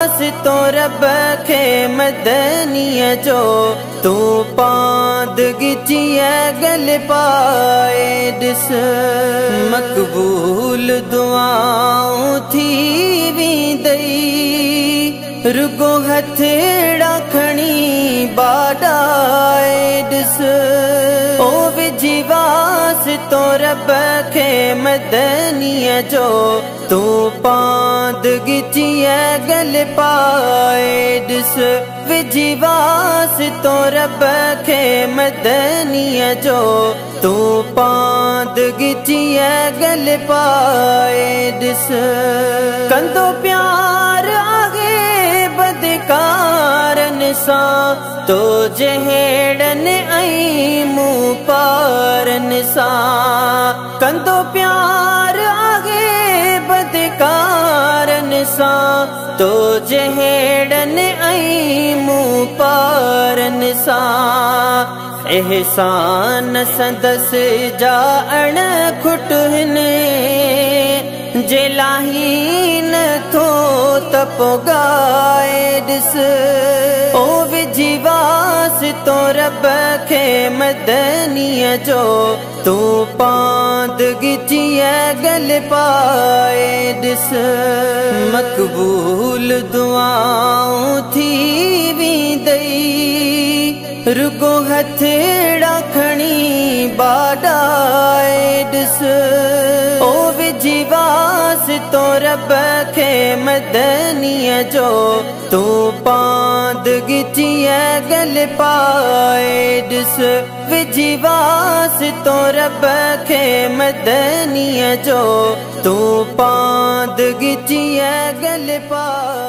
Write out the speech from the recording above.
تو رب کي مدنيء جو، تون پاند ڳچيءَ گل پائي ڏس، مقبول دعائون ٿي ويندئي، رڳو هٿڙا کڻي باڏائي ڏس. او وجهي واسطو رب کي مدنيءَ جو، تون پاند ڳچيءَ گل پائي ڏس. وجهي واسطو رب کي مدنيءَ جو، تون پاند ڳچيءَ گل پائي ڏس. ڪندو پيار آهي بدڪارن سان، تو جهڙن ۽ مون پارن سان. ڪندو پيار آهي بدڪارن سان، تو جهڙن ۽ مون پارن سان. احسان سندس جا اڻ کٽ هن، جي لاهي نٿو ته پوءِ ڳائي ڏس. او وجهي واسطو رب کي مدنيءَ جو، تون پاند ڳچيءَ گل پائي ڏس، مقبول دعائون ٿي ويندئي، رڳو هٿڙا کڻي باڏائي ڏس. او وجهي واسطو رب کي مدنيءَ جو، تون پاند ڳچيءَ گل پائي ڏس. وجهي واسطو رب کي مدنيءَ جو، تون پاند ڳچيءَ گل پائي